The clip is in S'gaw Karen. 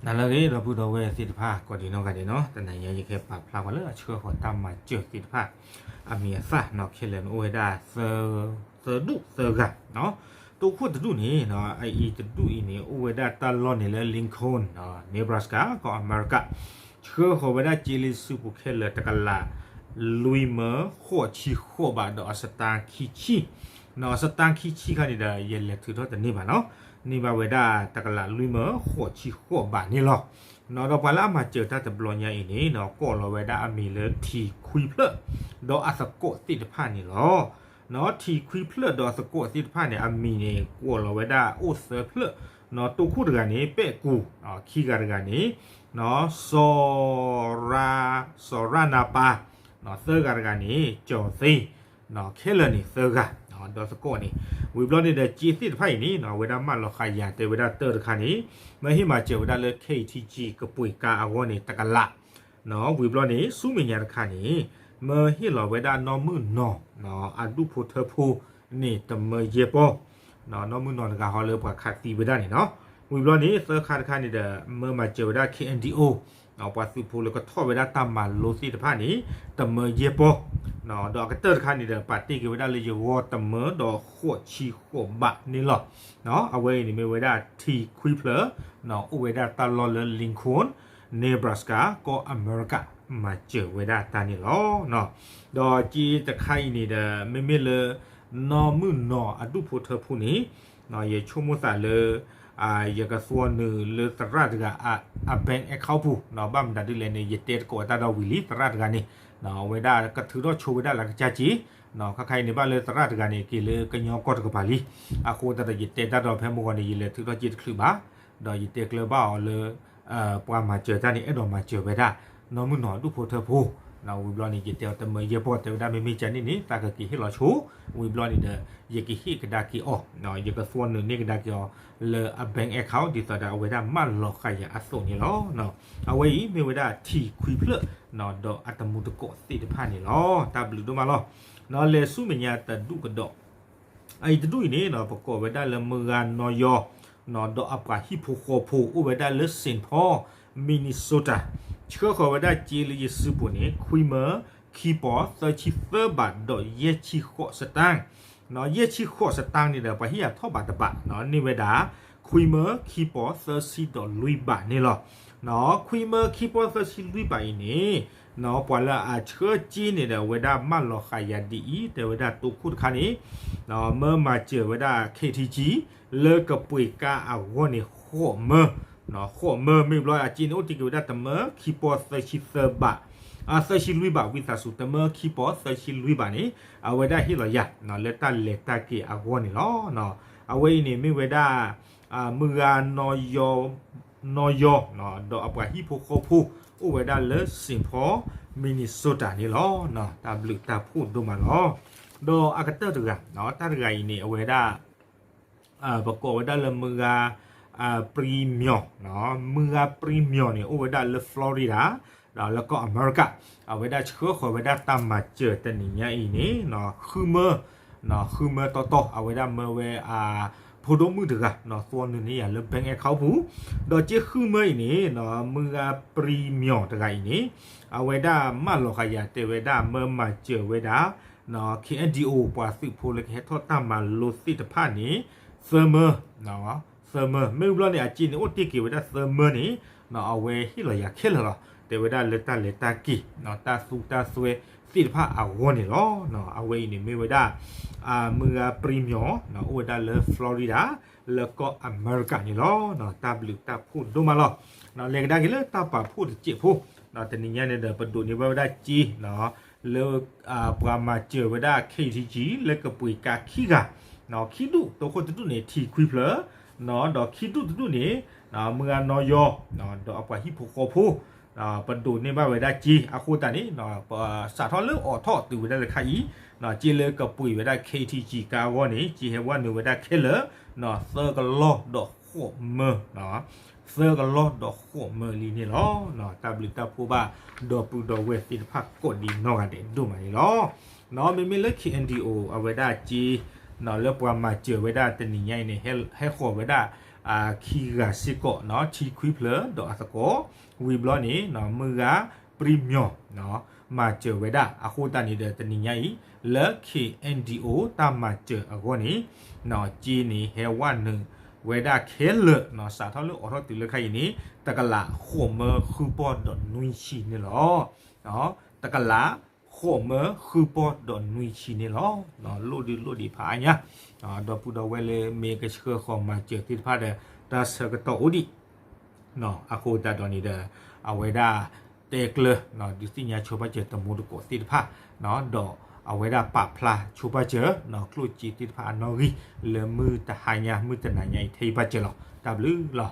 နလၢအဂ့ၤ ဒီပုၢ်ဒီဝဲၢ်သ့ၣ်တဖၣ် ကိးဒံးနီၢ်ဂၤဒဲးနီၤ, တနံၤညါယကပာ်ဖျါဃီလၢအဆှၢဃီၤတၢ်မၤစၢၤသ့ၣ်တဖၣ် အမံၤအသၣ်နီၤ, ခဲလၢာ်န့ၣ်အိၣ်ဝဲဒၣ် သၢဒူၣ်သၢဂၤ, တိခိၣ်တဒူၣ်န့ၣ် အအံၤတဒူၣ်အံၤန့ၣ် အိၣ်ဝဲဒၣ်တၢ်လီၢ်န့ၣ်လၢ Lincoln Nebraska ကီၢ်အမဲရကၤ, ဆှၢဃီၤဝဲဒၣ်စ့လၢစုပူၤခဲလၢာ် တကလး လွံၢ်မၢဃိးဆံဃိးဘး ဒီးအစတါခံဆံ, နီၤ အစတါခံဆံခါန့ၣ်ဒီး ယလဲၤထုးထီၣ်တန့ၢ်ဘၣ်နီၤ, န့ၢ်ဘၣ်ဝဲဒၣ် တကလးလွံၢ်မၢဃိးဆံဃိးဘးန့ၣ်လီၤ. နီၤ ဒီးပှၤလၢအမၤစၢၤတၢ်တဘျီညါအံၤန့ၣ်နီၤ ကိးလီၤဝဲဒၣ်အမံၤလၢထံခွံဖျၢၣ် ဒီးအသကိးသ့ၣ်တဖၣ်န့ၣ်လီၤ. နီၤ ထံခွံဖျၢၣ်ဒီးအသကိးသ့ၣ်တဖၣ်န့ၣ် အမံၤန့ၣ် ကိးလီၤဝဲဒၣ်အိၣ်သၢဖျၢၣ်, နီၤ တိခိၣ်တဂၤန့ၣ် ပဲၣ်ကူၣ်, နီၤ ခံဂၤတဂၤန့ၣ် နီၤ စီၤရၣ် စီၤရၣ်နၢ်ပၢ်, နီၤ သၢဂၤတဂၤန့ၣ် ကၠီၤသ့, နီၤ ခဲလၢာ်န့ၣ်သၢဂၤ, ဒီးသကိးန့ၣ်, ဝံၤဘျီန့ၣ်ဒီး စ့သ့ၣ်တဖၣ်အံၤန့ၣ် နီၤ အဝဲဒၣ်မၢလီၤဃာ်ယၤ တဲဝဲဒၣ်တၢၢ်တခါန့ၣ် မၢဟ့ၣ်မၤစၢၤဝဲဒၣ်လၢ ခ့ထံကၠံ ကပှ့ၤကါအဂီၢ်န့ၣ် တကလး, နီၤ ဝံၤဘျီန့ၣ် ဆူမဲာ်ညါတခါန့ၣ် မၢဟ့ၣ်လီၤဝဲဒၣ်နီၢ်မုၣ်နီၤ နီၤ အဒူၣ်ဖိထၢဖိန့ၣ် တမၢယဲၢ်ပီၢ်, နီၢ်မုၣ်နီၤတဂၤဟီလၢပှၤခးသံဝဲဒၣ်န့ၣ်နီၤ, ဝံၤဘျီန့ၣ် သၢခါတခါန့ၣ်ဒီး မၢမၤစၢၤဝဲဒၣ် ခ့အဲၣ်ဒံၣ်အိၣ်, နီၤ ပှၤသုးဖိလၢကထီၣ်ဝဲဒၣ်တၢ်မၤလိသ့ၣ်တဖၣ်န့ၣ် တမၢယဲၢ်ပီၢ်, နီၤ ဒီးအကတၢၢ်တခါန့ၣ်ဒီး ပာ်တ့ၢ်က့ၤဝဲဒၣ်လၢယဂီၢ် တမၢဒီးဃိးဆံဃိးဘးန့ၣ်လီၤ. နီၤ အဝဲအံၤန့ၣ်မ့ၢ်ဝဲဒၣ်ထံခွံဖျၢၣ်, နီၤ အိၣ်ဝဲဒၣ်တၢ်လီၢ်လၢ Lincoln Nebraska ကီၢ်အမဲရကၤ မၤစၢၤဝဲဒၣ်တၢ်န့ၣ်လီၤ. ဒီးစ့တခါအံၤန့ၣ်ဒီး မ့မ့ၢ်လၢ နီၢ်မုၣ်နီၤအဒူၣ်ဖိထၢဖိန့ၣ်, နီၤ ယဆိကမိၣ်သးလၢ ယကသွီနုာ်လၢသရၣ်တဂၤအ bank account ပူၤ, နီၤ ဘၣ်မနုၤဒ်လဲၣ်န့ၣ် ယတဲသကိးတၢ်ဒီးဝံၤလံ သရၣ်တဂၤန့ၣ်, နီၤ အဝဲဒၣ်ကထုးထီၣ်ဆိဝဲဒၣ်လၢကစၢ်စ့, နီၤ ခါခါအံၤန့ၣ် ဘၣ်လၢသရၣ်တဂၤန့ၣ် က့ၤလၢကညီကီၢ်တကပၤလံ, အဃိသတးဒီးယတဲတၢ်ဒီးဖဲမုၢ်ဂီၤန့ၣ် ယလဲၤထုးထီၣ်စ့တချုးဘၣ်, ဒီးယတဲကျၢၤဘၣ်အီၤလၢ ပှၤမၤစၢၤတၢ်န့ၣ် အဲၣ်ဒိးမၤစၢၤဝဲဒၣ် နီၢ်မုၣ်နီၤအဒူၣ်ဖိထၢဖိ, နီၤ ဝံၤဘျီန့ၣ် ယတဲအီၤတမၢယဲၢ်ပီၢ် တဲဝဲဒၣ်မ့မ့ၢ်ကန့ၣ်န့ၣ် သးကက့ၤဟ့ၣ်လီၤဆိ, ဝံၤဘျီန့ၣ်ဒီး ယကဟ့ၣ်ကဒါက့ၤအီၤ, ယကသွီနုာ်န့ၢ်ကဒါက့ၤအီၤလၢအ bank account ဒ်သိးဒီးအဝဲဒၣ်မၢလီၤဃာ်ယၤအသိးန့ၣ်လီၤ. အဝဲအံၤမ့ၢ်ဝဲဒၣ်ထံခွံဖျၢၣ်, ဒီးအတမူတကိးသ့ၣ်တဖၣ်န့ၣ်လီၤ. တၢ်ဘျုးဒိၣ်မးလီၤ. နီၤ လဲၤဆူမဲာ်ညါတဒူၣ်ကဒီး အအံၤတဒူၣ်အံၤန့ၣ် ပကိးဝဲဒၣ်လၢမုၢ်ဂၤနီၢ်ယီၤ, ဒီးအပှၤဟံၣ်ဖိဃီဖိ အိၣ်ဝဲဒၣ်လၢ Saint Paul, Minnesota, ဆှၢဃီၤဝဲဒၣ်စ့လၢယစုပူၤန့ၣ် ခွံမၢ ခံပီၤ သၢဆံသၢဘး ဒီးယဲၢ်ဆံဃိးစတၢၣ်, ယဲၢ်ဆံဃိးစတၢၣ်န့ၣ်ဒီး ပှၤဟ့ၣ်ယၤထီၣ်ဘးတဘး, န့ၢ်ဝဲဒၣ် ခွံမၢ ခံပီၤ သၢဆံဒီးလွံၢ်ဘးန့ၣ်လီၤ. ခွံမၢ ခံပီၤ သၢဆံလွံၢ်ဘးအံၤန့ၣ် ပှၤလၢအဆှၢစ့န့ၣ်ဒီး အဝဲဒၣ်မၢလီၤဃာ်ယၤဒ်အံၤ, တဲဝဲဒၣ်တိခိၣ်တခါန့ၣ် မၢမၤစၢၤဝဲဒၣ် ခ့ထံကၠံ လၢကပှ့ၤကါအဂီၢ်န့ၣ် ဃိးမၢ, ဃိးမၢ မ့ၢ်ဘျီအစ့န့ၣ် အိၣ်တ့ၢ်က့ၤဝဲဒၣ်တမၢ ခံပီၤ သၢဆံသၢဘး, သၢဆံလွံၢ်ဘး ဝံသးစူၤ တမၢ ခံပီၤ သၢဆံလွံၢ်ဘးန့ၣ် အဝဲဒၣ်ဟ့ၣ်လီၤယၤ လၢတၢ်လဲၤတၢ်က့ၤအဂီၢ်န့ၣ်လီၤ. အဝဲအံၤန့ၣ်မ့ၢ်ဝဲဒၣ် မုၢ်ဂၤ နီၢ်ယီၤ ဒီးအပှၤဟံၣ်ဖိဃီဖိ အိၣ်ဝဲဒၣ်လၢ Saint Paul, Minnesota န့ၣ်လီၤ. တၢ်ဘျုးတၢ်ဖှိၣ်ဒိၣ်မးလီၤ. ဒီးအကတၢၢ်တဂၤ, တၢ်တဂၤအံၤန့ၣ် အဝဲဒၣ် ပကိးဝဲဒၣ်လၢမုၢ်ဂၤ ပြံမျီၤ, မုၢ်ဂၤပြံမျီၤန့ၣ် အိၣ်ဝဲဒၣ်လၢ Florida လၢကီၢ်အမဲရကၤ, အဝဲဒၣ်ဆှၢဃီၤဝဲဒၣ်တၢ်မၤစၢၤတနံၤညါအံၤန့ၣ် ဃုမၢ, ဃုမၢတီတီ အဝဲဒၣ်မၢဝဲ ဖိဒိၣ်မုၣ်တဂၤ သွီနုာ်န့ၢ်ယၤလၢ bank account ပူၤ, ဒီးစ့ဃုမၢအံၤန့ၣ် မုၢ်ဂၤပြံမျီၤတဂၤအံၤန့ၣ် အဝဲဒၣ်မၢလီၤဃာ်ယၤ တဲဝဲဒၣ်မၢမၤစၢၤဝဲဒၣ် KNDO ပှၤသုးဖိလၢကဟဲထီၣ်တၢ်မၤလိသ့ၣ်တဖၣ်န့ၣ် သၢမၢ, သၢမၢ, မ့ၢ်ဘျီန့ၣ် အစ့န့ၣ်အိၣ်တ့ၢ်က့ၤဝဲဒၣ်သၢမၢန့ၣ် အဝဲဟ့ၣ်လီၤယၤခဲလၢာ်လီၤ. တဲဝဲဒၣ်လၢတၢ်လဲၤတၢ်က့ၤ တၢ်သူတၢ်စွဲသ့ၣ်တဖၣ်အဂီၢ်န့ၣ်လီၤ. အဝဲအံၤန့ၣ်မ့ၢ်ဝဲဒၣ် မုၢ်ဂၤပြံမျီၤ အိၣ်ဝဲဒၣ်လၢ Florida လၢကီၢ်အမဲရကၤန့ၣ်လီၤ. တၢ်ဘျုးတၢ်ဖှိၣ်ဒိၣ်မးလီၤ. လဲၤကဒါက့ၤလၢတၢ်ပာ်ဖှိၣ်တစဲးဖိ, တနံၤညါန့ၣ်ဒီး ပဒိးန့ၢ်ဘၣ်ဝဲဒၣ်စ့ လၢ ပှၤမၤစၢၤဝဲဒၣ် KTG လၢကပှ့ၤကါခံဂၤ, ခံဒူၣ် တိခိၣ်တဒူၣ်န့ၣ် ထံခွံဖျၢၣ်, ဒီးခံဒူၣ်တဒူၣ်န့ၣ် မုၢ်ဂၤနီၢ်ယီၤ ဒီးအပှၤဟံၣ်ဖိဃီဖိ, ပဒိးန့ၢ်ဘၣ်ဝဲဒၣ်စ့အဃိသတးန့ၣ် ပစးထီၣ်လၢအိးထီၣ်တုၤဝဲဒၣ်လၢခါအံၤ, စ့လၢကပှ့ၤဝဲဒၣ် KTG ကါအဂီၢ်န့ၣ် စ့ဟဲဝဲနုာ်ဝဲဒၣ်ခဲလၢာ် သၢကလီၢ်ဒီးဃိးမၢ, သၢကလီၢ်ဒီးဃိးမၢလံန့ၣ်လီၤ. တၢ်ဘျုးတၢ်ဖှိၣ်ဘၣ် ဒီပုၢ်ဒီဝဲၢ်သ့ၣ်တဖၣ်ကိးဒံးနီၢ်ဂၤဒဲးဒိၣ်မးန့ၣ်လီၤ. မ့မ့ၢ်လၢ K N D O အဝဲဒၣ်စ့ လၢပှၤမၤစၢၤဝဲဒၣ်တနံၤညါအံၤန့ၣ် ဟဲဃီၤဝဲဒၣ် ခံဂၤစ့ၢ်ကီး ထံခွံဖျၢၣ်ဒီးအသကိး ဝံၤဘျီန့ၣ် မုၢ်ဂၤ ပြံမျီၢ် မၤစၢၤဝဲဒၣ် အဃိသတးန့ၣ်ဒီးတနံၤညါအံၤ လၢ K N D O တၢ်မၤစၢၤအဂီၢ်န့ၣ် စ့န့ၣ် ဟဲဝဲနုာ်ဝဲဒၣ်ခဲလၢာ် စးထီၣ်လၢအိးထီၣ်တုၤလၢခဲအံၤန့ၣ် တကလးဃိးမၢဃုပီၢ်ဒီးနွံဆံန့ၣ်လီၤ. တကလးဃိးမၢဃုပီၢ်ဒီးနွံဆံန့ၣ်လီၤ. လိၣ်ဒုးလိၣ်ဒံးဖးအါညါ ဒီပုၢ်ဒီဝဲၢ်လၢမ့ၢ်ကဆှၢဃီၤမၤစၢၤသ့ၣ်တဖၣ်ဒီး တၢ်ဆၢကတီၢ်အိၣ်ဒံး အဃိသတးဒီးန့ၣ်ဒီး အဝဲဒၣ်တဲကျၢၤ ဒုးသ့ၣ်ညါဆိပာ်စၢၤတမူတကိးသ့ၣ်တဖၣ် ဒီးအဝဲဒၣ်ပာ်ဖျါဆိပာ်စၢၤ ကျိၣ်စ့သ့ၣ်တဖၣ်အနီၣ်ဂံၢ် လၢမုၢ်တဟါညါ မုၢ်တနၤညါအံၤထဲအံၤပာ်စၢၤလီၤ. တၢ်ဘျုးလီၤ.